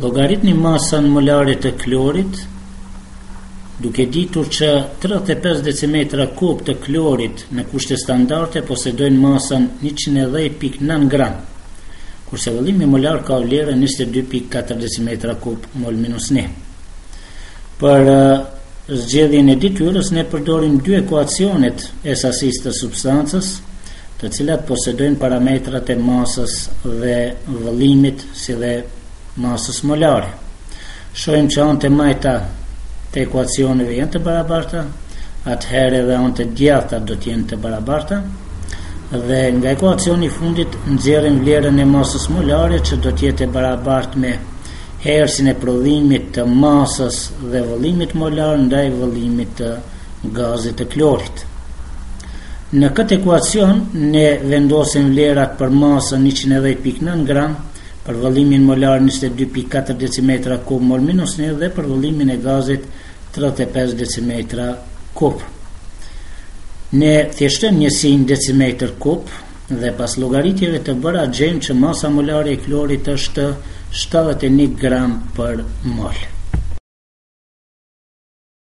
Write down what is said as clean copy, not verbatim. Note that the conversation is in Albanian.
Llogaritni masën molare të klorit, duke ditur që 35 decimetra kub të klorit në kushte standarde posedojnë masën 110.9 gram, kurse vëllimi molar ka vlerën 22.4 decimetra kub mol minus 1. Për zgjedhjen e detyrës ne përdorim dy ekuacionet e sasisë të substancës, të cilat posedojnë parametrat e masës dhe vëllimit si dhe masës molare. Shohim që anët e majta të ekuacioneve janë të barabarta, atëherë edhe anët e djathta do të jenë të barabarta dhe nga ekuacioni i fundit nxjerrim vlerën e masës molare që do të jetë e barabartë me herësin e prodhimit të masës dhe vëllimit molar ndaj vëllimit të gazit të klorit. Në këtë ekuacion ne vendosim vlerat për masën 110.9 gram, për vëllimin molar 22.4 decimetra kub mol minus 1 dhe për vëllimin e gazit 35 decimetra kub. Ne thjeshtojmë njësinë decimetër kub dhe pas llogaritjeve të bëra gjejmë që masa molare e klorit është 71 gram për mol.